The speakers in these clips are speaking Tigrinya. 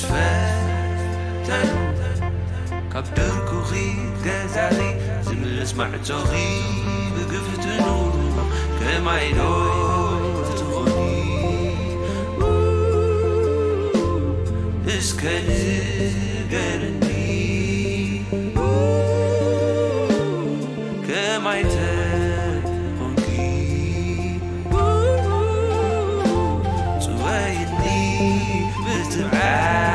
ዝፈተኑ ካብ ድርኩኺ ገዛኺ ዝምልስ ማዕጾኺ ብግፍትኑ ከማይ ዶ ትኾኒ እስከ ንገርኒ ከማይ ተኾንኪ ጽወይኒ ብትብዓት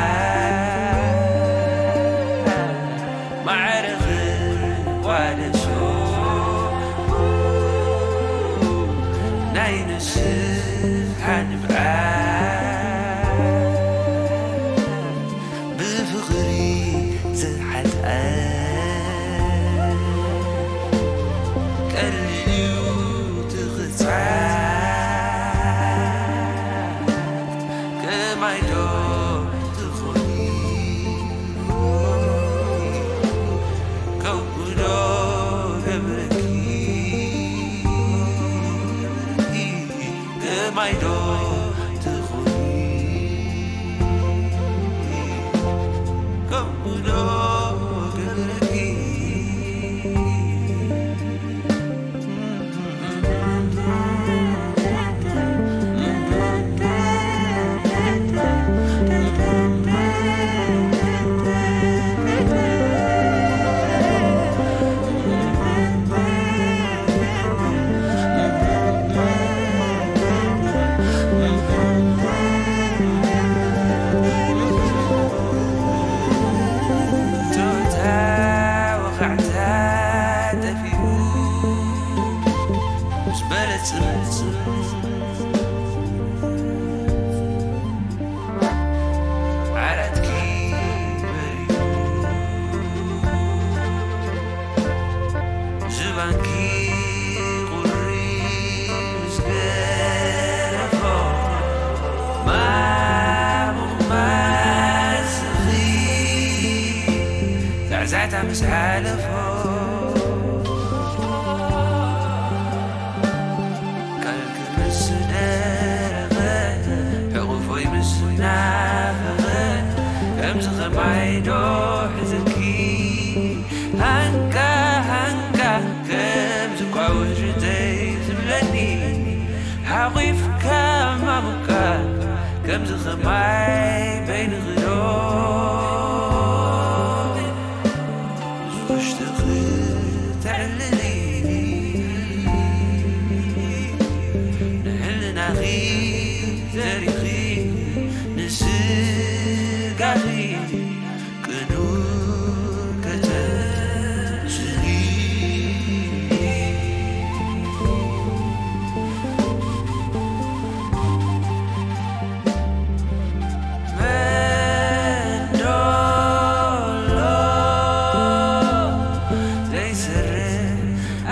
ማዕረ ክቋደሶ ናይ ንስሓ ንብዓት ብፍቕሪ ዝሓልአ ቀሊል እዩ ትኽጻት ከማይ ዶ ትኾኒ ከምኡ ዶ ገብረኪ ከማይ ዶ ትኾኒ ከምኡ ዶ ገብረኪ ዓራትኪ በሪሁ ዝባንኪ ቁሪ ምስ ገረፎ ማሙቕ ማስኺ ዛዕዛዕታ ምስ ሓለፎ ቃልኪ ምስ ደረቐ ሕቑፎይ ምስ ናፈቐ ከምዚ ኸማይ ዶ ሕዘኪ ሃንካ ሃንካ ከምዚ ኳ ውሽጠይ ዝብለኒ ሓቑፍካ ማሙካ ከምዚ ኸማይ በይንኺ ዶ ውሽጥኺ ተዕልሊ ንሕልናኺ ዘሪኺ ንስጋኺ ቅኑዕ ከተስሊ መንዶሎ ዘይሰርሕ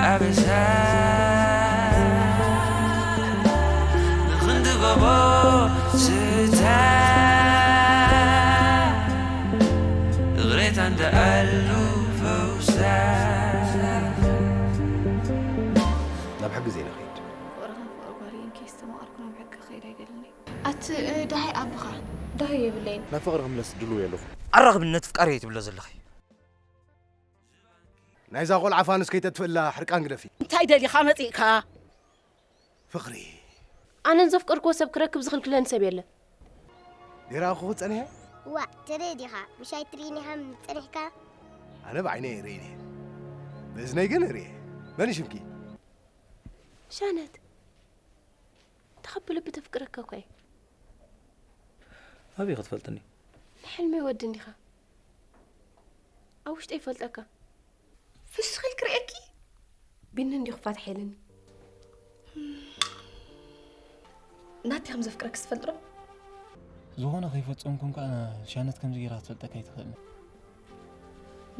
ኣበሳ ንኽንዲ ጎቦ ስታ እግሬታ እንደ ኣሉ ፈውሳ ናብ ሕጊ ዘይንኸይድ ፍቕርኽን ፍቕሪ ጓለይን ከይስተማቐርኩ ናብ ሕጊ ክኸይድ ኣይደልን እየ። ኣቲ፣ እ፣ ደሃይ ኣቦኻ? ደሃይ የብለይን። ናብ ፍቕሪ ክምለስ ድልው እየ ኣለኹ። ኣራኽብኒ ነቲ ፍቃረይ ትብሎ ዘለኺ። ናይዛ ቆልዓ ፋኑስ ከይተጥፍእላ ሕርቃን ግደፊ። እንታይ ደሊኻ መጺእካ? ፍቕሪ። ኣነ ንዘፍቀርክዎ ሰብ ክረክብ ዝኽልክለኒ ሰብ የለን። ደይረኣኹኺ ጸኒሐ? ዋእ፣ ትርኢ ዲኻ? ምሽ ኣይትርእይን ኢኻ ጸኒሕካ? ኣነ ብዓይነይ ኣይርእይን እየ። ብእዝነይ ግን እርእየ። መን እዩ ሽምኪ? ሻነት። ተኸብለ ብተፍቅረካ እኳ እየ። ኣበይ ክትፈልጥኒ? ንሕልመይ ወዲ እንዲኻ። ኣብ ውሽጠይ ይፈልጠካ። ፍሽኽ ኢልክ ርእየኪ? ቢኒ እንዲኹ ፋትሕ ኢልኒ። ናቲ ከም ዘፍቅረክስ ትፈልጥ ዶ? ዝኾነ ከይፈጸምኩ እንኳ ሻነት ከምዚ ጌራ ክትፈልጠካ ኣይትኽእልን።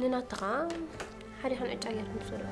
ንናትኻ ሓደ ክንዕጫ ጌርኩም ስርዑ።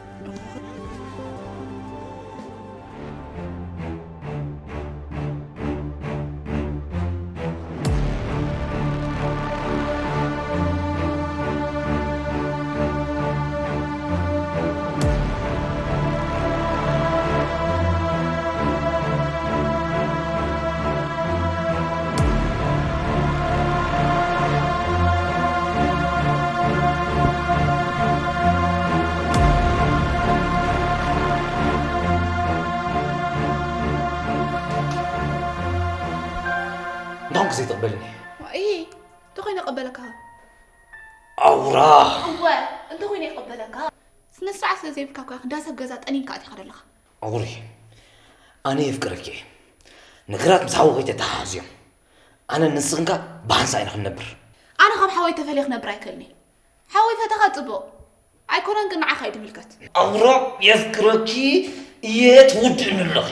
እንታይ ኮንክ ዘይትቕበልኒ? እሂ እንተኾይነ ይቐበለካ። ኣውራ እወ እንተኾይነ ይቐበለካ። ስነ ስርዓት ስለ ዘይብልካ እኮ ኢኻ እንዳ ሰብ ገዛ ጠኒንካ ኣቲኻ ዘለኻ። ኣውሪ ኣነ የፍቅረኪ እየ። ነገራት ምስ ሓዊ ከይተተሓሓዙ እዮም። ኣነ ንስኽንካ ብሓንሳእ ኢና ክንነብር። ኣነ ካብ ሓወይ ተፈልየ ክነብር ኣይክእልኒ። ሓወይ ፈተኻ ጽቡቕ ኣይኮነን ግን ንዓኻ እዩ ድምልከት። ኣውራ የፍቅረኪ እየ ትውድእኒ ኣለኺ።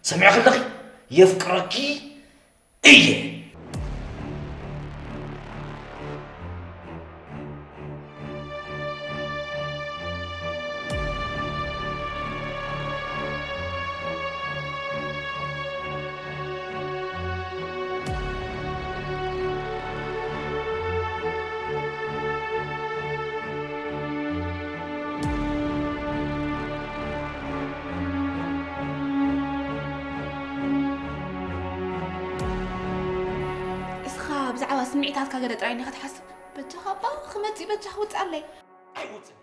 ሰሚዕኺ ኣለኺ? የፍቅረኪ እየ። እስኻ ብዛዕባ ስምዒታትካ ገለ ጥራይ እንዲኻ ትሓስብ። በጃኻ እባ ክመጽእ በጃኻ ውጽኣለይ። ኣይወጽን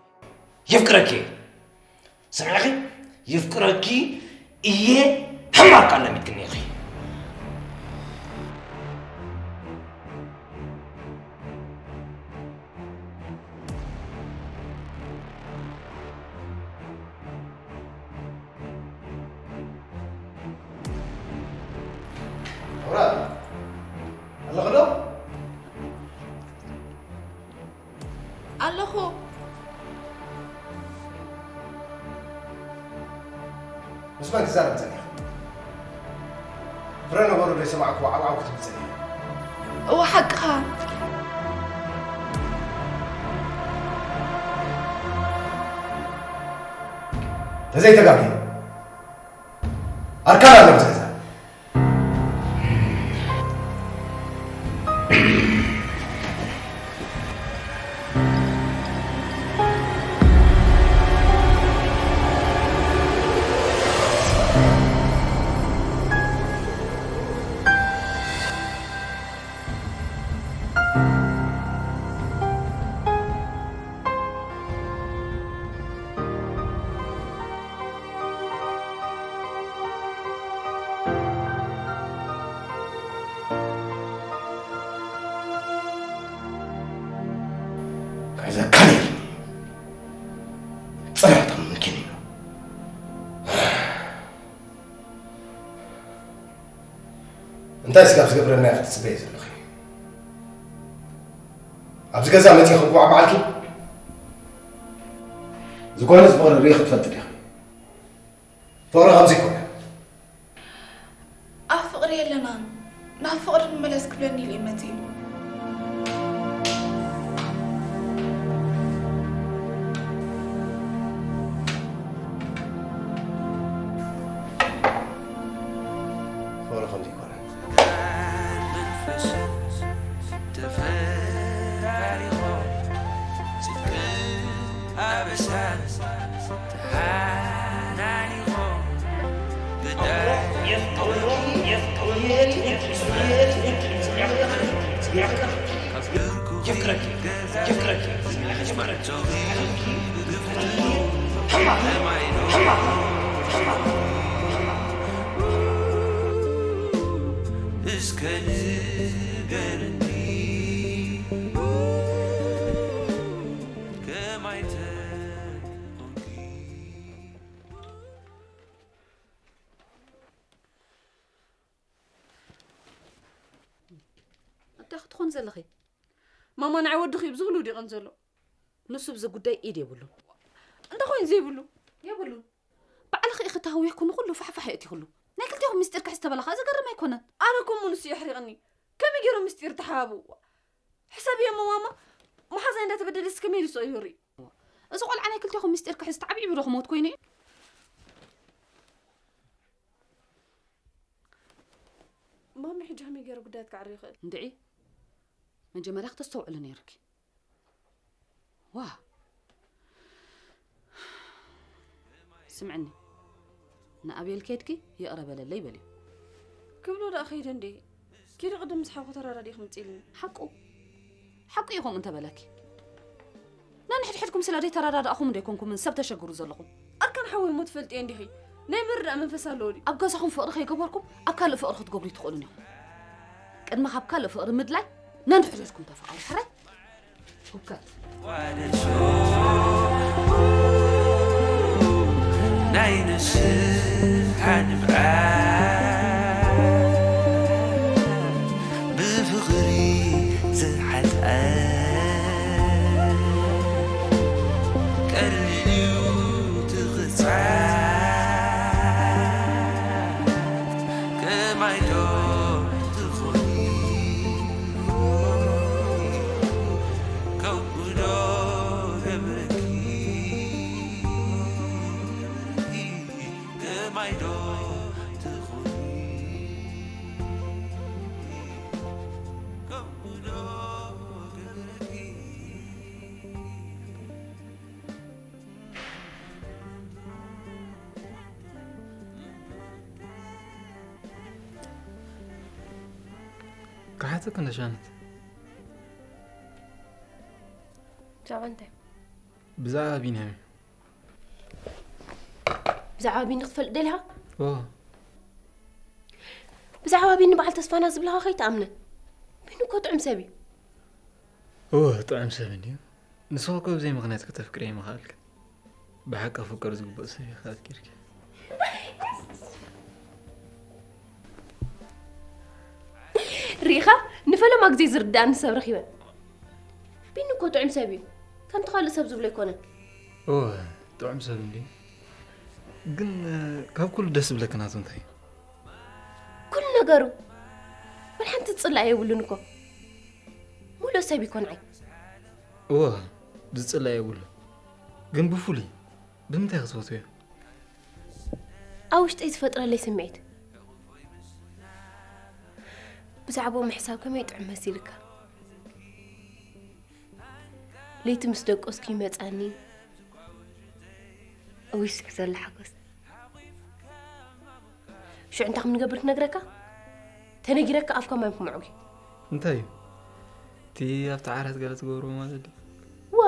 የፍቅረኪ እየ። ሰሚዕኺ? የፍቅረኪ እየ። ሕማቅ ኣለሚትክኒ ኢኺ። ኣውራድ ኣለኺ ዶ? ኣለኹ። ምስ መን ክዛረብ ጸኒሕኺ? ፍረ ነገሩ ዘይሰማዕክዎ ዓውዓው ክትብሊ ጸኒሕኺ። እወ ሓቅኻ። ተዘይተጋግየ ኣርካን ኣሎ ምስ ገዛ። ከይዘካኒ ጽናሕቶም ምንኪን እዩ። እንታይ ስጋብ ዝገብረና ኢኺ ትጽበዪ ዘለኺ? ኣብዚ ገዛ መጺኺ ክጓዕ በዓልኪ ዝኾነ ዝፍቕሪ ርኢኺ ትፈልጢ ዲኺ? ፍቕሪ ከምዚ ይኮነ። ኣብ ፍቕሪ የለናን። ናብ ፍቕሪ ንመለስ ክብለኒ ኢሉ እዩ መጺኡ። ፍቕሪ ከምዚ ይኮነ። እስከ ንገርኒ ከማይ ተኾንኪ። ኣታ ክትኾን ዘለኺ ማማ ንዓይ ወድኺ ብዝኽሉ ዲቐን ዘሎ። ንሱ ብዚ ጉዳይ ኢድ የብሉን። እንታይ ኮይኑ ዘይብሉ? የብሉን። ባዕልኺ ኢኺ ተሃዊኽኩ ንኹሉ ፋሕፋሕ የእቲኽሉ። ናይ ክልቴኹም ምስጢር ክሕዝ ተበላ ኸኣ ዘገርም ኣይኮነን። ኣነ እኮ እሞ ንሱ የሕሪቕኒ። ከመይ ገይሮም ምስጢር ተሓባብእዎ? ሕሰብዮ እሞ ማማ፣ መሓዛይ እንዳተበደለስ ከመይ ኢሉ ስቕ ኢሉ ርኢ? እዚ ቆልዓ ናይ ክልቴኹም ምስጢር ክሕዝ ተዓብዒቡ ዶ ክሞት ኮይኑ እዩ? ማሚ ሕጂ ከመይ ገይረ ጉዳያት ክዓሪ ይኽእል? እንድዒ መጀመርያ ክተስተውዕሊ ነይሩኪ። ዋ ስምዕኒ፣ ንኣቤል ከይድኪ ይቕረ በለለይ በልዮ። ክብሎ ደኣ ከይደ እንዴ? ኪዲ ቅድም ምስ ሓውኩ ተረዳዲእኪ ምጽኢልኒ። ሓቁ ሓቁ እዩ ከምኡ እንተበለኪ። ነንሕድሕድኩም ስለ ዘይተረዳዳእኹም እንዶ ኣይኮንኩምን ሰብ ተሸግሩ ዘለኹም። ኣርካን ሓወይ እሞ ትፈልጥዮ እንዲኺ፣ ናይ ምርዳእ መንፈስ ኣለዎ ድዩ? ኣብ ገዛኹም ፍቕሪ ከይገበርኩም ኣብ ካልእ ፍቕሪ ክትገብሩ ኣይትኽእሉን ኢኹም። ቅድሚ ካብ ካልእ ፍቕሪ ምድላይ ነንሕድሕድኩም ተፋቐሩ። ሕራይ? ህውከት። ናይ ንስሓ ንብዓት ብፍቕሪ ዝሓልኣ ቀሊል እዩ ትቕጻት ከማይ ዶ ትኾኒ ከምኡ ዶ ገብረኪ ከማይ ዶ ትኾኒ ከምኡ ዶ ገብረኪ ክሓተኪ ነሻነት ብዛዕባ እንታይ? ብዛዕባ ቢንያም እዩ። ብዛዕባ ቢኒ ክትፈልጥ ደሊኻ? ኦ ብዛዕባ ቢኒ በዓል ተስፋና ዝብልኻ ከይትኣምነ። ቢኒ እኮ ጥዑም ሰብ እዩ። እወ ጥዑም ሰብ እንድዩ። ንስኺ እኮ ብዘይ ምኽንያት ከተፍቅርዮ ኣይምኽኣልክን። ብሓቂ ክፍቀር ዝግብኦ ሰብ ኢኺ ኣፍቂርኪ። ርኢኻ ንፈለማ ግዜ ዝርድኣኒ ሰብ ረኺበ። ቢኒ እኮ ጥዑም ሰብ እዩ። ከምቲ ካልእ ሰብ ዝብሎ ኣይኮነን። እወ ጥዑም ሰብ እንድዩ። ግን እ፣ ካብ ኩሉ ደስ ዝብለኪ ናቱ እንታይ እዩ? ኩሉ ነገሩ ወላ ሓንቲ ዝጽላእ የብሉን እኮ። ሙሉእ ሰብ ይኮንዓይ። እወ ዝጽላእ የብሉ። ግን ብፍሉይ ብምንታይ ክትፈትዮ? ኣብ ውሽጠይ ዝፈጥረለይ ስምዒት ብዛዕባኡ ምሕሳብ ከመይ ጥዑም መሲልካ? ለይቲ ምስ ደቀስኩ ይመጻኒ። እውይ ስሕ ዘሎ ሓጎስ። ሽዑ እንታይ ከም ንገብር ክነግረካ? ተነጊረካ ኣፍካ ማይ ምኹምዕጉ። እንታይ እዩ? እቲ ኣብቲ ዓራት ገለ ትገብሮ ማለት ድዩ? ዋ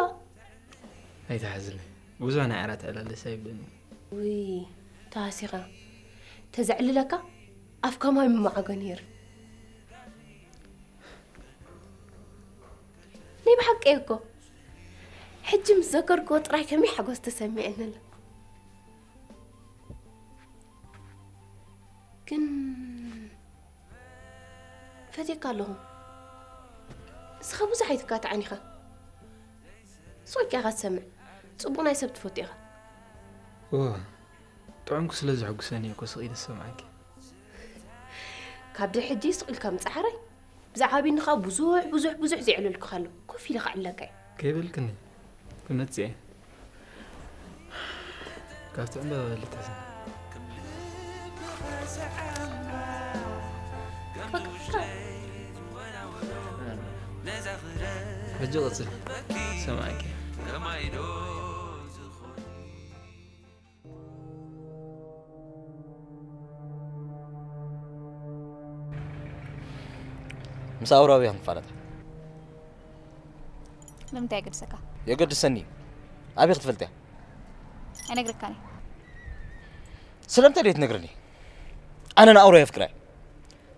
ኣይትሓዝኒ። ብዙሕ ናይ ዓራት ዕላል ደስ ኣይብለኒ። ውይ ተሃሲኻ ተዘዕልለካ ኣፍካ ማይ ምመዓጎ ነይሩ። ናይ ብሓቂ እኮ ሕጂ ምስ ዘከርክዎ ጥራይ ከመይ ሓጎስ ተሰሚዐኒ ኣሎ። ግን ፈትየካ ኣለኹ። ንስኻ ብዙሕ ኣይትካትዓን ኢኻ። ስቕ ኢልካ ኢኻ ትሰምዕ። ጽቡቕ ናይ ሰብ ትፈቱ ኢኻ። ኦ ጥዑምኩ ስለ ዘሐጉሰኒ እኮ ስቕ ኢለ ዝሰምዓኪ። ካብ ድሕጂ ስቕ ኢልካ ምጽዓረይ። ብዛዕባ ቢኒ ኸኣ ብዙሕ ብዙሕ ብዙሕ ዘዕለልኩኻ ኣሎ። ኮፍ ኢለ ከዕልለካ እየ። ከይበልክኒ ክመጽእ እየ። ካብቲ ዕምባባ ልትሕዝ። ሕጂ ቐጽል ሰማዕኪ። ምስ ኣውራብያ ክንፋለጥ ንምንታይ የገድሰካ? የገድሰኒ እዩ። ኣበይ ክትፈልጥያ? ኣይነግረካን እየ። ስለምንታይ ደይ ትነግርኒ? ኣነ ንኣውራ የፍቅራ እየ።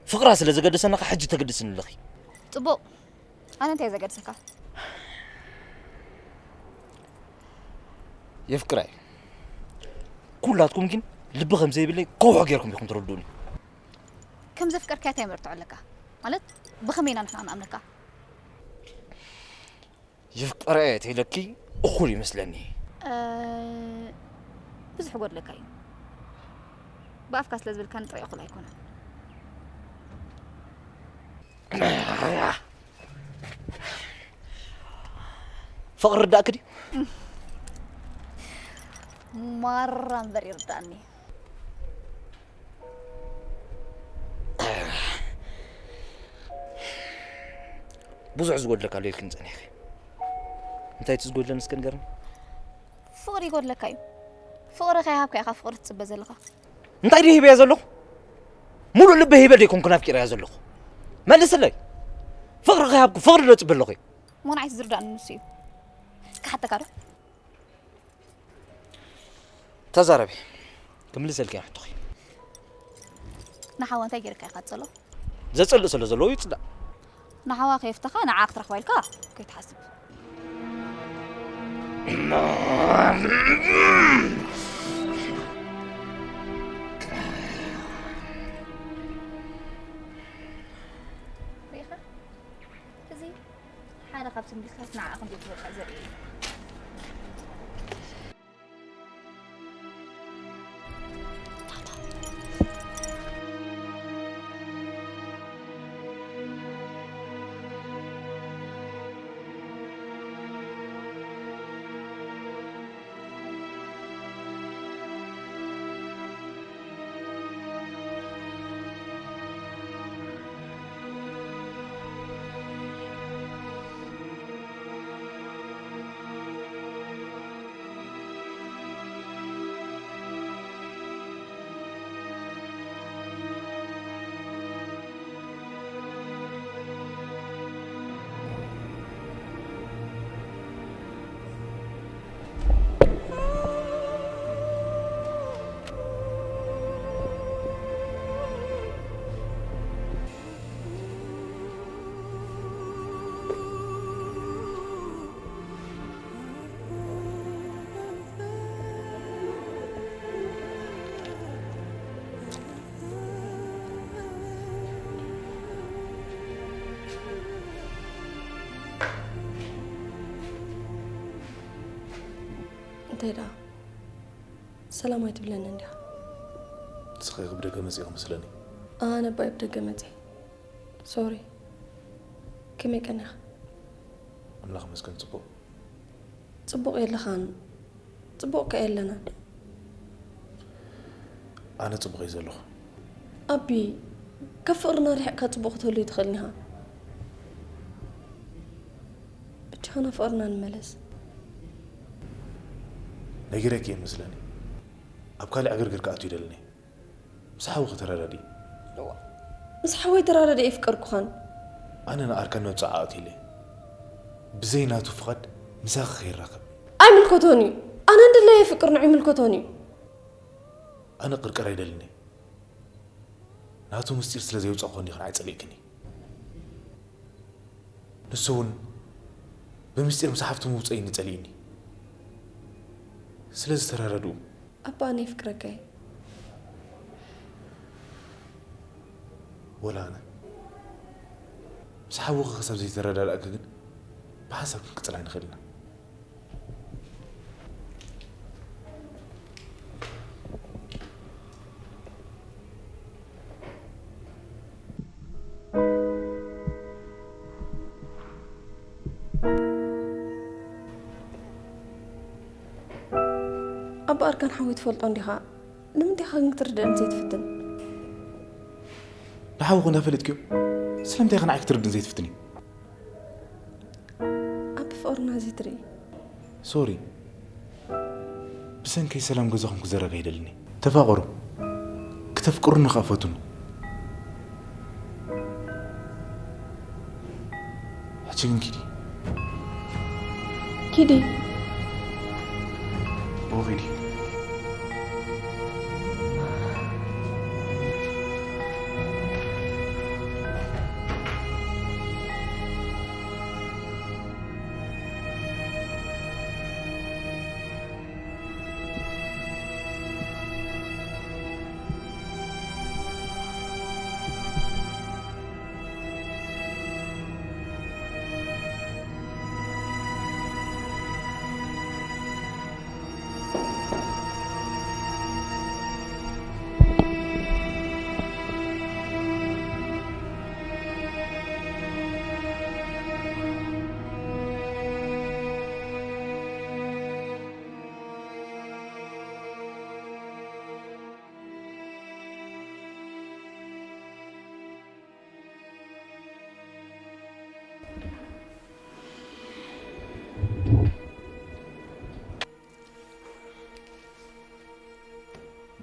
ፍቕራ ስለ ዘገደሰኒ ኸ ሕጂ ተገድስኒ ኣለኺ። ጽቡቕ። ኣነ እንታይ ዘገድሰካ? የፍቅራ እየ። ኩላትኩም ግን ልቢ ከም ዘይብለይ ከውሖ ጌርኩም ኢኹም ትረድኡኒ። ከም ዘፍቀርካያ እንታይ መርትዖ ኣለካ? ማለት ብኸመይ ኢና ንሕና ንኣምነካ? የፍቅራ እየ ተይለኪ እኹል ይመስለኒ። ብዙሕ ጎድለካ እዩ። ብኣፍካ ስለ ዝበልካኒ ጥራይ እኹል ኣይኮነን። ፍቕሪ ርዳእኪ ድዩ? ማራ እምበር ይርዳእኒ። ብዙሕ ዝጎድለካ ኣሎ ኢልክኒ ጸኒሕኪ። እንታይ እቲ ዝጎድለኒ እስከ ንገርኒ? ፍቕሪ ይጎድለካ እዩ። ፍቕሪ ከይሃብካ ኢኻ ፍቕሪ ትጽበ ዘለኻ። እንታይ ድየ ሂበያ ዘለኹ? ሙሉእ ልበይ ሂበ ደይኮንኩ ናፍቂረያ ዘለኹ። መልስለይ። ፍቕሪ ከይሃብኩ ፍቕሪ ዶ ጽበ ኣለኹ? እሞ ንዓይስ ዝርዳእኒ ንሱ እዩ። ክሓተካ ዶ? ተዛረቢ። ክምልሰልኪ ሕቶኺ። ንሓዋ እንታይ ጌርካ ኢኻ ትጸሎ? ዘጽልእ ስለ ዘለዎ ይጽዳእ። ንሓዋ ከየፍተኻ ንዓ ክትረኽባ ኢልካ ከይትሓስብ። ሪኢኻ? እዚ ሓደ ካብቲ ምልክታት ንዓኣ ከም ዘይትበቅዕ ዘርኢ እዩ። እንታይ ደኣ? ሰላም ኣይትብለንን ዲኻ? ንስኺ ብደገ መጺእኺ መስለኒ። ኣነ እባ እየ ብደገ መጺእ። ሶሪ። ከመይ ቀኒኻ? ኣምላኽ ይመስገን ጽቡቕ። ጽቡቕ የለኻን። ጽቡቕ ከ የለናን። ኣነ ጽቡቕ እየ ዘለኹ። ኣቢ፣ ካብ ፍቕርና ርሒቕካ ጽቡቕ ክትህሉ ኣይትኽእልን ኢኻ። ብቻ ናብ ፍቕርና ንመለስ። ነጊረኪ እየ መስለኒ። ኣብ ካልእ ዕግርግር ክኣቱ ይደልን እየ። ምስ ሓውኺ ተረዳድኢ። እዋ፣ ምስ ሓወይ ተራዳዲ ኣይፍቀርኩኻን። ኣነ ንኣርካን መብጽዓ ኣእትየለይ። ብዘይ ናቱ ፍቓድ ምሳኺ ከይራኸብ። ኣይምልከቶን እዩ። ኣነ እንድለየ ፍቅር ንዑ ይምልከቶን እዩ። ኣነ ቅርቅር ኣይደልን እየ። ናቱ ምስጢር ስለ ዘየውጻእኮን ዲኽን ኣይጸሊእክን እዩ። ንሱ እውን ብምስጢር ምስ ሓፍቱ ምውጸይኒ ጸሊእኒ። ስለዚ ተረዳድኡ። ኣባ ኣነ የፍቅረካ እየ። ወላ ኣነ። ምስ ሓውኺ ክሳብ ዘይተረዳዳእኪ ግን ብሓንሳብ ክንቅጽል ኣይንኽእል ኢና። ኣባ ኣርካን ሓወይ ትፈልጦ እንዲኻ? ንምንታይ ኢኻ ግን ክትርድእን ዘይትፍትን? ንሓውኹ እንዳፈለጥክዮ ስለምንታይ ኢኻ ንዓይ ክትርድእን ዘይትፍትኒ? ኣብ ፍቕርና እዚ ትርኢ። ሶሪ። ብሰንከይ ሰላም ገዛኹም ክዘረግ ኣይደልን እየ። ተፋቐሩ። ክተፍቅሩኒ ከኣ ፈትኑ። ሕጂ ግን ኪዲ። ኪዲ። ኦ ኪዲ።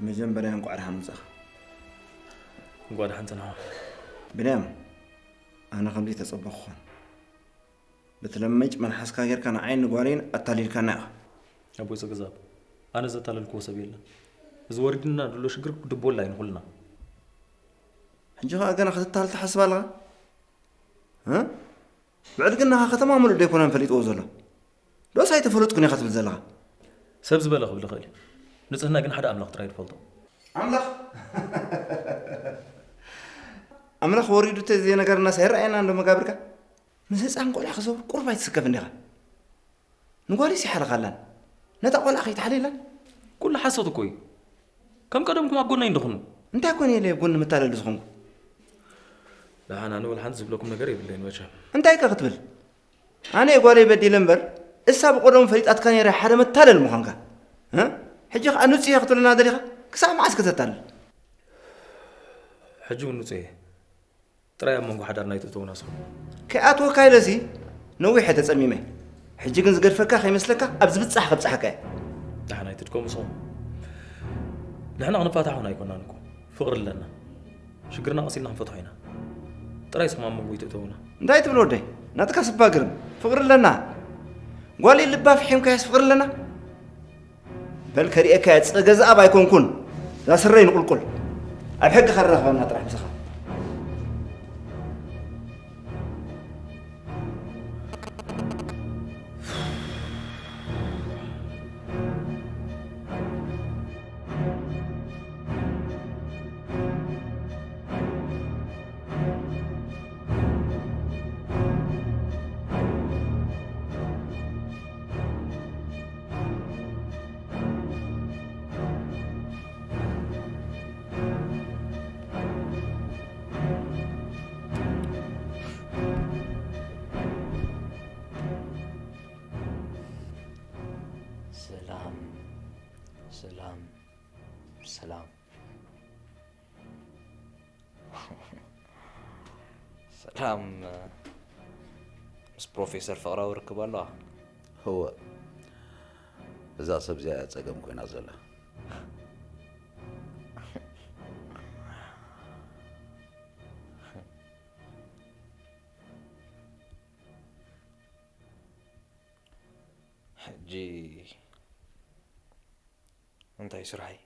መጀመርያ እንቋዕ ደሓን መጻኻ። እንቋዕ ደሓን ጸናሕኩም። ብንያም፣ ኣነ ከምዚ ተጸበኹኻን። በቲ ለመጭ መልሓስካ ጌርካ ንዓይን ንጓለይን ኣታሊልካና ኢኻ። ኣቦይ ጸገዛብ፣ ኣነ ዘታለልክዎ ሰብ የለን። እዚ ወሪድና ዘሎ ሽግር ክድቦላ እዩ ንኹልና። ሕጂ ኸኣ ገና ክትታል ትሓስብ ኣለኻ? እ? ብዕልግናኻ ከተማ ምሉእ ደይኮነን ፈሊጥዎ ዘሎ። ዶስ ኣይተፈለጥኩን ኢኻ ትብል ዘለኻ? ሰብ ዝበለ ክብል ይኽእል እዩ። ንጽህና ግን ሓደ ኣምላኽ ጥራይ ዝፈልጦ። ኣምላኽ? ኣምላኽ ወሪዱ ተዘየነገረናስ ኣይረኣየና እንዶ መጋብርካ? ምስ ህፃን ቆልዓ ክዘውር ቁሩብ ኣይትስከፍ እንዲኻ? ንጓልስ ይሓልኻላን ነታ ቆልዓ ከይትሓልየላን? ኩሉ ሓሶት እኮ እዩ። ከም ቀደምኩም ኣብ ጎነይ እንድኹኑ። እንታይ ኮነ ኢለ ኣብ ጎኒ መታለሊ ዝኾንኩ? ደሓን፣ ኣነ ወላ ሓንቲ ዝብለኩም ነገር የብለይን መቸም። እንታይ ከ ክትብል? ኣነ እየ ጓለይ በዲለ እምበር፣ እሳ ብቐደሙ ፈሊጣትካ ነይራ ሓደ መታለሊ ምዃንካ። እ? ሕጂ ኸኣ ንጹህ እየ ክትብለና ደሊኻ? ክሳብ መዓስ ከተታልል? ሕጂ እውን ንጹህ እየ። ጥራይ ኣብ መንጎ ሓዳርና ኣይትእተውና ስኹም። ከይኣትወካ ኢለሲ ነዊሕ እየ ተጸሚመ። ሕጂ ግን ዝገድፈካ ከይመስለካ ኣብ ዝብጻሕ ከብጽሓካ እየ። ደሓን ኣይትድከሙ ስኹም። ንሕና ክንፋታሕ እውን ኣይኮናን እኮ። ፍቕሪ ኣለና። ሽግርና ቀስ ኢልና ክንፈትሖ ኢና። ጥራይ ስኹም ኣብ መንጎ ኣይትእተውና። እንታይ ትብል ወደይ? ናትካ ስባ ግርም። ፍቕሪ ኣለና። ጓለይ ልባ ፍሒምካያስ ፍቕሪ ኣለና? በል ከርእየካ እየ፣ ጸገ ዝኣብ ኣይኮንኩን። እዛ ስረይ ንቁልቁል። ኣብ ሕጊ ከራኽበና ጥራሕ ምሳኻ። ሰላም፣ ሰላም፣ ሰላም። ሰላም፣ ምስ ፕሮፌሰር ፍቕራዊ ርክብ ኣለዋ? እወ፣ እዛ ሰብ እዚኣ እያ ጸገም ኮይና ዘላ። ሕጂ እንታይ ስራሐይ?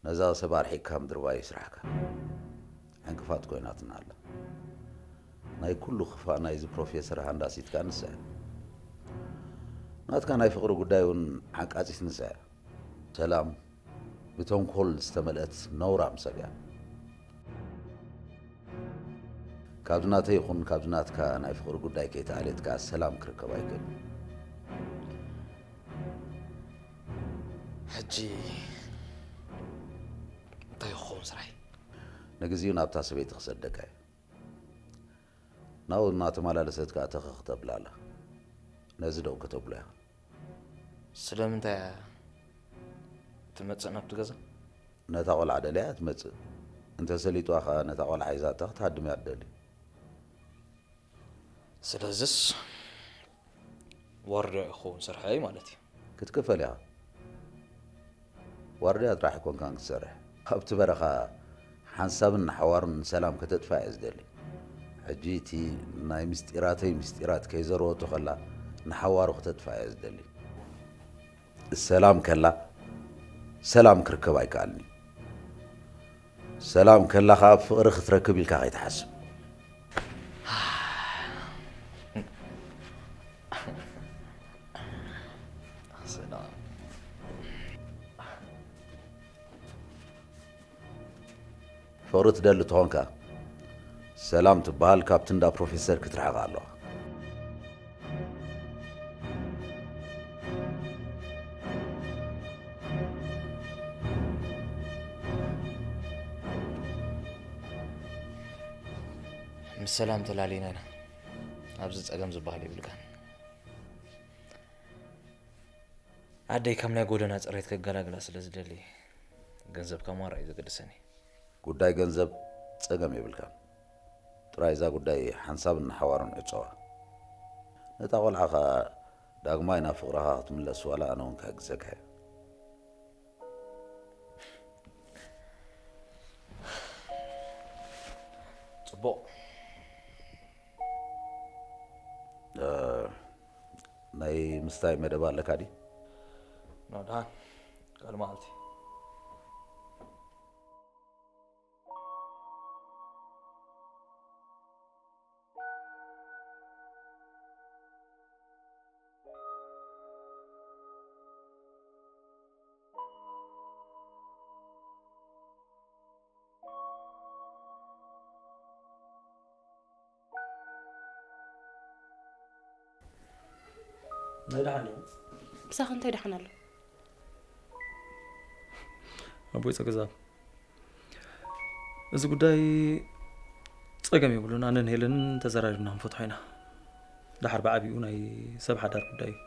ነዛ ሰብ ኣርሒቕካ ምድርባይ እዩ ስራሕካ። ዕንቅፋት ኮይናትና ኣላ። ናይ ኩሉ ክፋእ ናይዚ ፕሮፌሰር ሃንዳሲት ከኣ ንሳ እያ። ናትካ ናይ ፍቕሪ ጉዳይ እውን ዓቃጺት ንሳ እያ። ሰላም ብተንኮል ዝተመልአት ነውራም ሰብ እያ። ካብዚ ናተይ ይኹን ካብዚ ናትካ ናይ ፍቕሪ ጉዳይ ከይተኣልየት ከኣ ሰላም ክርከብ ኣይክእልን። ሕጂ እንታይ ክኸውን ስራሐይ? ንግዜኡ ናብታ ሰበይቲ ክሰደካ እየ። ናብኡ እናተመላለሰት ከኣ ተኸኽ ተብላ ኣላ። ነዚ ደው ከተብሎ ኢኻ። ስለምንታይ እያ ትመጽእ ናብቲ ገዛ? ነታ ቆልዓ ደልያ እያ ትመጽእ። እንተሰሊጥዋ ከኣ ነታ ቆልዓ ሒዛታ ክትሃድም እያ ትደሊ። ስለዝስ ዋርድያ ክኸውን ስርሐይ ማለት እዩ። ክትክፈል ኢኻ። ዋርድያ ጥራሕ ኣይኮንካን ክትሰርሕ። ኣብቲ በረኻ ሓንሳብን ንሓዋሩን ሰላም ከተጥፍኣ እየ ዝደሊ። ሕጂ እቲ ናይ ምስጢራተይ ምስጢራት ከይዘረወቶ ከላ ንሓዋሩ ከተጥፍኣ እየ ዝደሊ። ሰላም ከላ ሰላም ክርከብ ኣይከኣልን እዩ። ሰላም ከላ ከኣ ፍቕሪ ክትረክብ ኢልካ ከይትሓስብ። ሰላም። ፍቕሪ ትደሊ ተኾንካ፣ ሰላም ትበሃል ካብቲ እንዳ ፕሮፌሰር ክትርሕቕ ኣለዋ። ምስ ሰላም ተላሊና ኢና። ኣብዚ ጸገም ዝበሃል የብልካን። ኣደይ ካብ ናይ ጎደና ጽሬት ከገላግላ ስለ ዝደሊ፣ ገንዘብ ከም ዋራ እዩ ዘገድሰኒ። ጉዳይ ገንዘብ ጸገም የብልካን። ጥራይ እዛ ጉዳይ ሓንሳብ እናሓዋሩን ዕጸዋ። ነታ ቆልዓ ኸኣ ዳግማይ ናብ ፍቕርኻ ክትምለስ ዋላ ኣነ እውን ክሕግዘካ እየ። ጽቡቕ። እ፣ ናይ ምስታይ መደብ ኣለካ ድዩ? ኖ፣ ደሓን። ካልእ መዓልቲ። ናይ ደሓን እዩ። ምሳኻ እንታይ ደሓን ኣሎ? ኣቦይ ጸገዛብ፣ እዚ ጉዳይ ጸገም የብሉን። ኣነን ሄለንን ተዘራሪብና ክንፈትሖ ኢና። ደሓር ብዓቢኡ ናይ ሰብ ሓዳር ጉዳይ እዩ።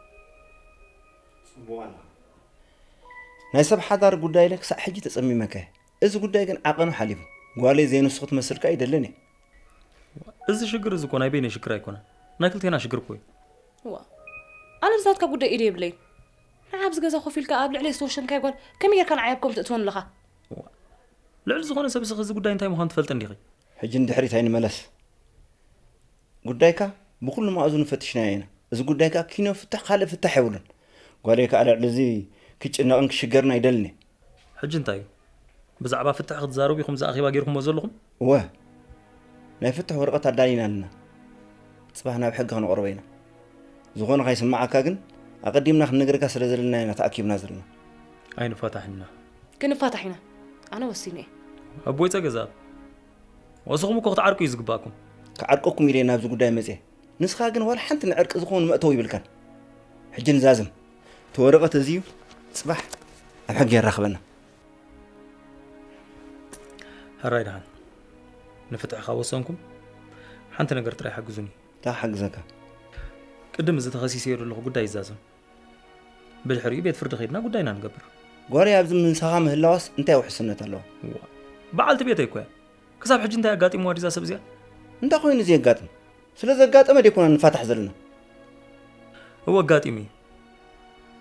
ናይ ሰብ ሓዳር ጉዳይ ኢለ ክሳዕ ሕጂ ተጸሚመካ እየ። እዚ ጉዳይ ግን ዓቐኑ ሓሊፉ። ጓለይ ዘይንሱ ክትመስልካ ኣይደልን እየ። እዚ ሽግር እዚ እኮ ናይ በይነይ ሽግር ኣይኮነን፣ ናይ ክልቴና ሽግር እኮ እዩ። እዋ፣ ኣነ ብዛትካ ጉዳይ ኢደ የብለይን። ንዓ ኣብዚ ገዛ ኮፍ ኢልካ ኣብ ልዕለይ ዝተወሸምካያ ጓል ከመይ ጌርካ ንዓይ ኣብ ከምኡ ተእትወኒ ኣለኻ? ልዕሊ ዝኾነ ሰብ ስኺ እዚ ጉዳይ እንታይ ምዃኑ ትፈልጢ እንዲኺ? ሕጂ ንድሕሪት ኣይንመለስ። ጉዳይካ ብኹሉ መኣዝኑ ፈቲሽናዮ ኢና። እዚ ጉዳይ ከኣ ኪኖ ፍታሕ ካልእ ፍታሕ የብሉን። ጓለይ ከኣ ልዕሊ እዚ ክጭነቕን ክሽገርን ኣይደልን እየ። ሕጂ እንታይ እዩ? ብዛዕባ ፍትሒ ክትዛረቡ ኢኹም እዛ ኣኼባ ጌርኩምዎ ዘለኹም? እወ፣ ናይ ፍትሒ ወረቐት ኣዳሊና ኣለና። ጽባሕ ናብ ሕጊ ከነቕርቦ ኢና። ዝኾነ ከይስምዓካ ግን ኣቐዲምና ክንነግረካ ስለ ዘለና ኢና ተኣኪብና ዘለና። ኣይንፋታሕን ኢና። ክንፋታሕ ኢና። ኣነ ወሲነ እየ። ኣቦይ ጸገዛብ፣ ንስኹም እኮ ክትዓርቁ እዩ ዝግባእኩም። ክዓርቀኩም ኢለ ናብዚ ጉዳይ መጽየ። ንስኻ ግን ዋላ ሓንቲ ንዕርቂ ዝኸውን መእተዊ ይብልካን። ሕጂ ንዛዝም። እቲ ወረቐት እዚ እዩ ጽባሕ ኣብ ሕጊ የራኽበና። ሕራይ ደሓን። ንፍትሒ ካብ ወሰንኩም ሓንቲ ነገር ጥራይ ሓግዙኒ። እንታይ ክሓግዘካ? ቅድም እዚ ተኸሲሰዮ ዘለኹ ጉዳይ ይዛዘም። ብድሕሪኡ ቤት ፍርዲ ከይድና ጉዳይና ንገብር። ጓለይ ኣብዚ ምሳኻ ምህላዋስ እንታይ ውሕስነት ኣለዋ? እዋ፣ በዓልቲ ቤተይ እኮ እያ። ክሳብ ሕጂ እንታይ ኣጋጢምዋ ድዩ እዛ ሰብ እዚኣ? እንታይ ኮይኑ ዘየጋጥም? ስለ ዘጋጠመ ደይኮና ንፋታሕ ዘለና። እወ ኣጋጢሙ እዩ።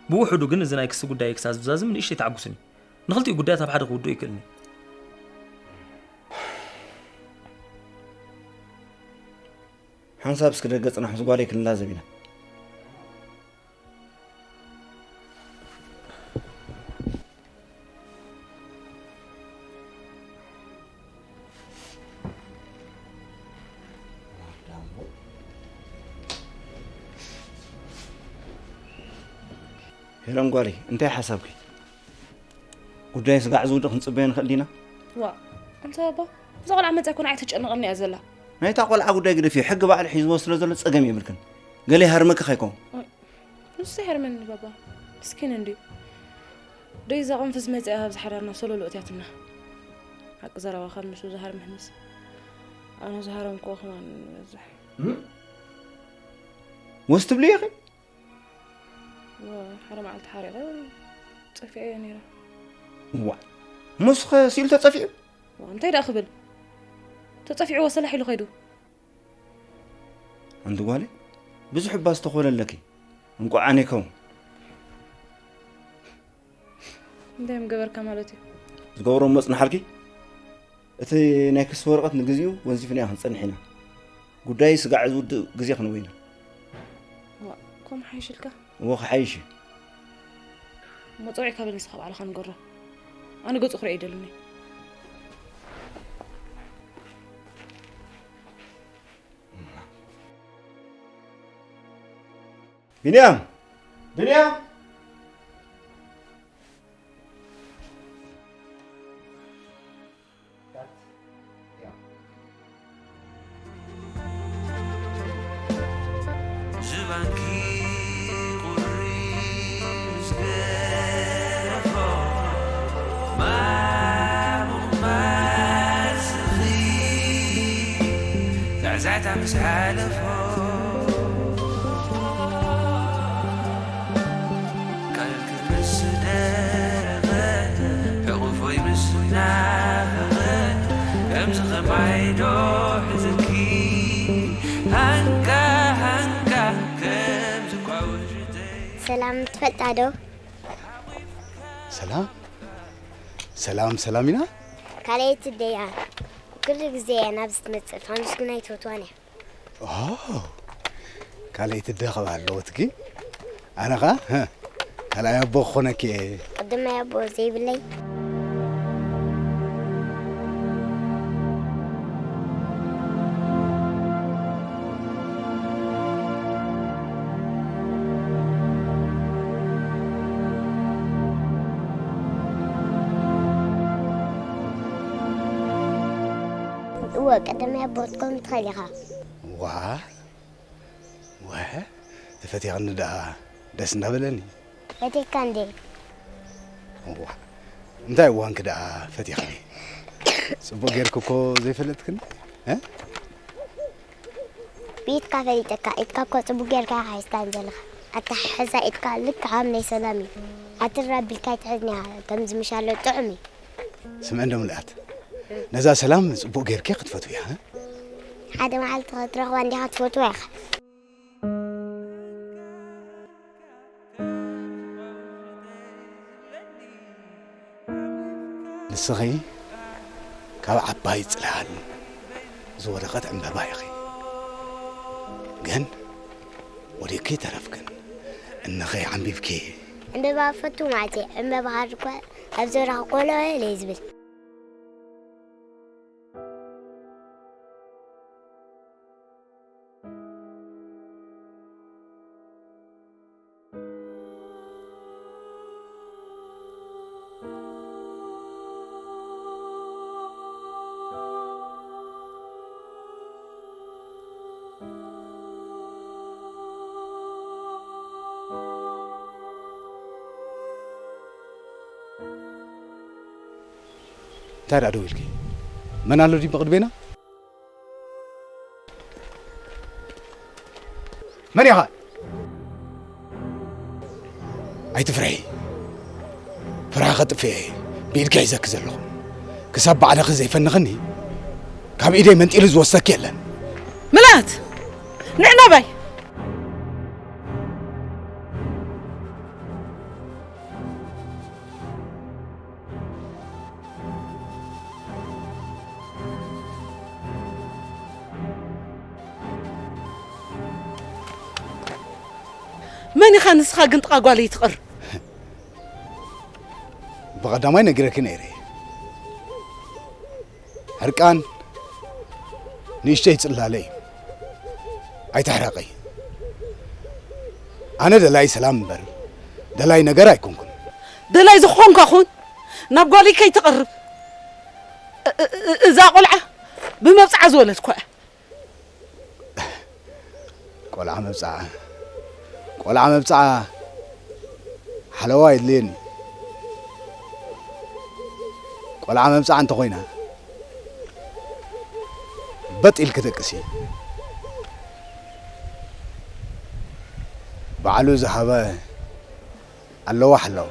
ብውሕዱ ግን እዚ ናይ ክሲ ጉዳይ ክሳብ ዝዛዝም ንእሽተይ ተዓጉስኒ። ንኽልቲኡ ጉዳያት ኣብ ሓደ ክውድኡ ይክእልኒ። ሓንሳብ እስኪ ደገ ጽናሕ ምስ ጓለይ ክንላዘብ ኢና። ሄለን ጓለይ እንታይ ሓሳብኪ? ጉዳይ ስጋዕ ዝውድእ ክንጽበዮ ንኽእል ዲና? ዋ ኣንታ ባባ እዛ ቆልዓ መጻ ኮን ኣይተጨንቐኒ እያ ዘላ። ናይታ ቆልዓ ጉዳይ ግደፍዮ፣ ሕጊ ባዕሉ ሒዝዎ ስለ ዘሎ ጸገም የብልክን። ገለ ይሃርመኪ ከይከውን። ንሱ ይሃርመኒ ባባ፣ ምስኪን እንድዩ። ደይ እዛ ቅንፍዝ መጺኣ ኣብዚ ሓዳርና ሰሎሎ እትያትና። ሓቂ ዘረባኻ ምሹ ዝሃርምህንስ ኣነ ዝሃረምክዎ ከማን ይበዝሕ። ወስ ትብልዮ ኢኺ? ዋ፣ ሓደ መዓልቲ ሓሪቐ ጠፊዐ እየ ነይረ። ዋ፣ ሙስኸ ሲሉ ተጸፊዑ? ዋ፣ እንታይ ደኣ ክብል? ተጸፊዑ ወሰላሕ ኢሉ ኸይዱ። ኣንቲ ጓለይ፣ ብዙሕ እባ ዝተኾለ ኣለኪ። እንቋዕ ኣነ ይከውን። እንታይ ምገበርካ ማለት እዩ? ዝገብሮ እሞ ጽንሓልኪ። እቲ ናይ ክሲ ወረቐት ንግዚኡ ወንዚፍናዮ ክንጸንሕ ኢና። ጉዳይ ስጋዕ ዝውድእ ግዜ ክንወ ኢና። ዋ፣ ከም ሓይሽልካ? እዎ ክሓይሽ እዩ። እሞ ጸውዒካ በል ንስኻ ባዕልኻ ንገሮ። ኣነ ገጹ ክርኢ ኣይደልን እየ። ቢንያም! ቢንያም! ዝባንኪ ቁሪ ምስ ገረፎ ማሙቕ ማስኺ ዛዕዛዕታ ምስ ሓለፎ ቃልኪ ምስ ደረቐ ሕቑፎይ ምስ ናፈቐ ከምዚ ኸማይ ዶ ሕዝኪ ሃንጋ ሃንጋ ከምዚ ኳውሽተይ ሰላም ትፈልጣ ዶ? ሰላም ሰላም ሰላም ኢና ካልኣይቲ ደያ ኩሉ ግዜ እያ ናብዚ ትመፅእ ፋኑስ ግን ኣይትፈትዋን እያ ኦ ካልኣይቲ ደ ክበሃል ኣለዎ ትኪ ኣነ ኸ ካልኣይ ኣቦ ክኾነኪ እየ ቀዳማይ ኣቦ ዘይብለይ እወ ቀዳማይ ኣቦ ክትከውን ትኽእል ኢኻ። ዋ ወ ተፈቲኽኒ ደኣ ደስ እንዳበለኒ። ፈቴካ እንዴ? እዋ፣ እንታይ እዋንኪ ደኣ ፈቲኽኒ? ጽቡቕ ጌርኪ እኮ ዘይፈለጥክኒ። እ? ብኢድካ ፈሊጠካ፣ ኢድካ እኮ ጽቡቕ ጌርካ ኢኻ ሒዝካኒ ዘለኻ። ኣተሓሕዛ ኢድካ ልክዕ ከም ናይ ሰላም እዩ። ኣትራቢልካ ኣይትሕዝኒ ኢኻ፣ ከምዚ ምሻሎ ጥዑም እዩ። ስምዒ እንዶ ምልኣት፣ ነዛ ሰላም ጽቡቕ ጌርኪ ክትፈትውያ፣ እ? ሓደ መዓልቲ ክትረኽባ እንዲኻ ትፈትዋ ኢኻ። ንስኺ ካብ ዓባይ ጽላል ዝወደቐት ዕምበባ ኢኺ። ግን ወዲቕኪ ተረፍክን። እንኺ ዓምቢብኪ። ዕምበባ ፈቱ ማለት እየ። ዕምበባ ሃር እኮ ኣብ ዞራኻ ኮለል እዩ ዝብል። እንታይ ደኣ ደው ኢልኪ? መን ኣሎ ድዩ ብቕድሜና? መን ኢኻ? ኣይትፍርሒ። ፍርሒ ከጥፍኤ ብኢድኪ ሒዘኪ ዘለኹ። ክሳብ ባዕልኺ ዘይፈንኽኒ፣ ካብ ኢደይ መንጢሉ ዝወስደኪ የለን። ምልኣት! ንዕ ናባይ! መን ኢኻ ንስኻ ግን ጥቓ ጓለይ ትቐርብ? ብቐዳማይ ነጊረኪ ነይረ። ሕርቃን ንእሽተይ ጽላለ እዩ። ኣይትሕረቒ። ኣነ ደላይ ሰላም እምበር ደላይ ነገር ኣይኮንኩን። ደላይ ዝኾንካ ኹን፣ ናብ ጓለይ ከይትቐርብ። እ-፣ እ-፣ እ-፣ እዛ ቆልዓ ብመብጽዓ ዝወለድኳ እያ። ቆልዓ መብጽዓ፣ ቆልዓ መብጽዓ ሓለዋ የድልየኒ። ቆልዓ መብጽዓ እንተኾይና፣ በጥ ኢልኪ ደቅሲ። ባዕሉ ዝሃበ ኣለዋ ሓላው።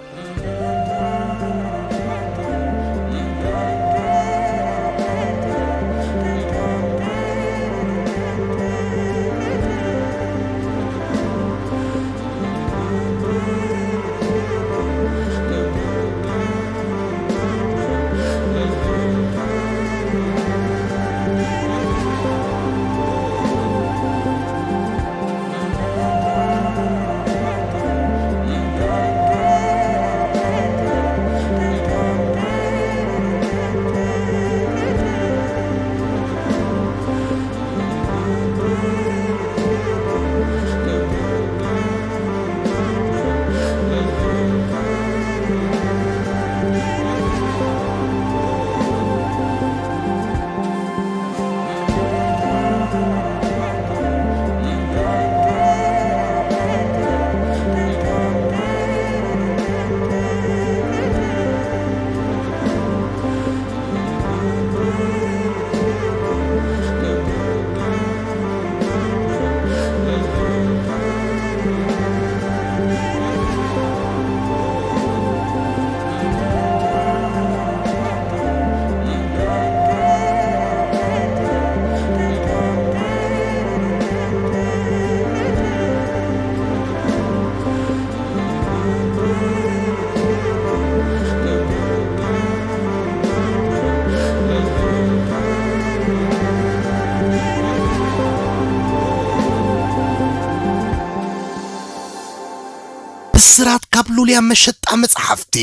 ብስራት ካብ ሉልያ መሸጣ መጽሓፍቲ።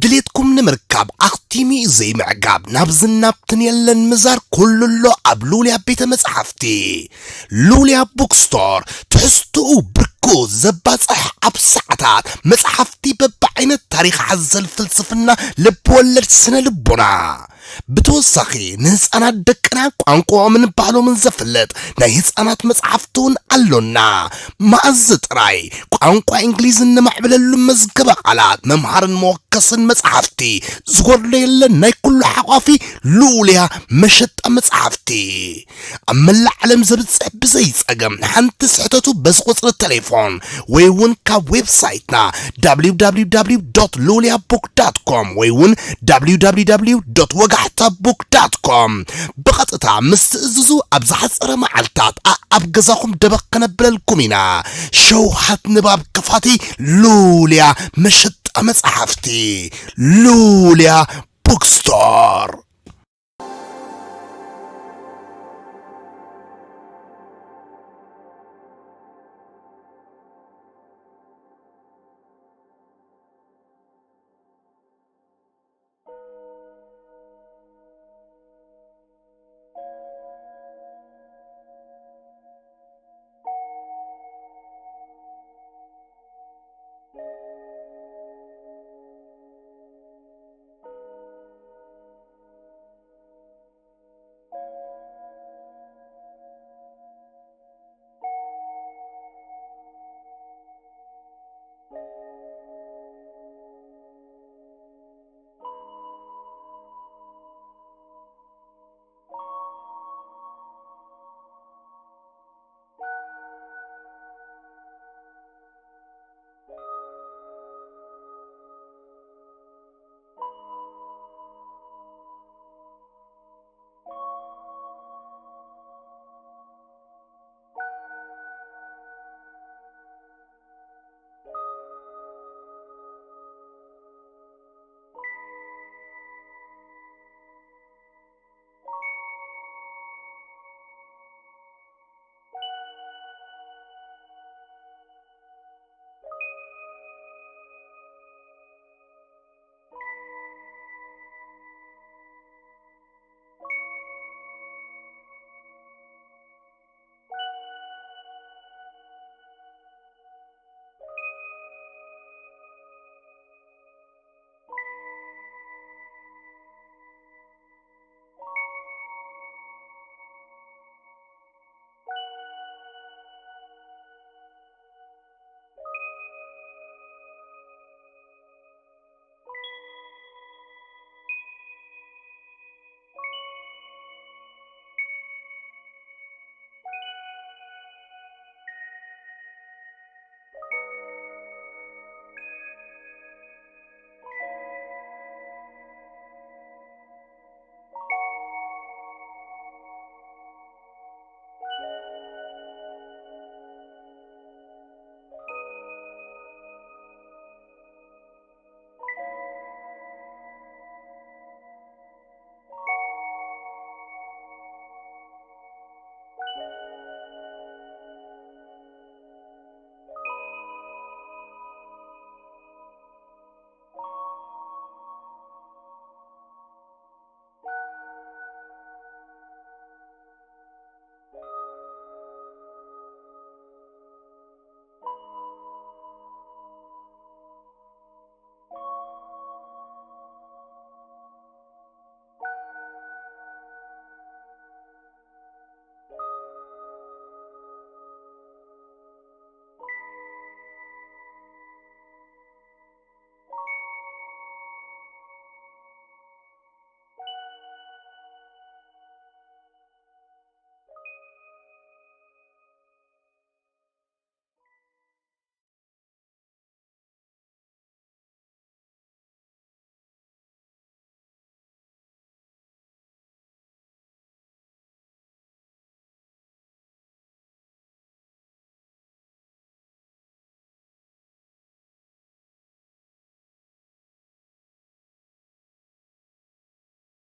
ድሌትኩም ንምርካብ ኣኽቲሙ እዩ ዘይምዕጋብ። ናብ ዝናብትን የለን ምዛር ኩሉ ኣሎ ኣብ ሉልያ ቤተ መጽሓፍቲ። ሉልያ ቡክስቶር፣ ትሕዝትኡ ብርኩ ዘባጽሕ፣ ኣብ ሰዓታት መጽሓፍቲ በብዓይነት፣ ታሪኽ ሓዘል፣ ፍልስፍና፣ ልብወለድ፣ ስነ ልቦና። ብተወሳኺ ንህፃናት ደቅና ቋንቋኦምን ባህሎምን ዘፍልጥ ናይ ህፃናት መፅሓፍቲ እውን ኣሎና። መኣዝ ጥራይ ቋንቋ እንግሊዝ እነማዕብለሉ መዝገበ ቃላት መምሃርን መወከስን መፅሓፍቲ ዝጎድሎ የለን። ናይ ኩሉ ሓቋፊ ሉልያ መሸጣ መፅሓፍቲ ኣብ መላእ ዓለም ዘብፅሕ ብዘይፀገም ሓንቲ ስሕተቱ በዚ ቁፅሪ ቴሌፎን ወይ እውን ካብ ዌብሳይትና www ሉልያ book com ወይ እውን www ወጋሕታ book com ብቐጥታ ምስ ትእዝዙ ኣብ ዝሓፀረ መዓልታት ኣብ ገዛኹም ደበኽ ከነብለልኩም ኢና። ሸውሃት ንባብ ክፋቲ ሉልያ መሸጣ መፅሓፍቲ ሉልያ bookstore።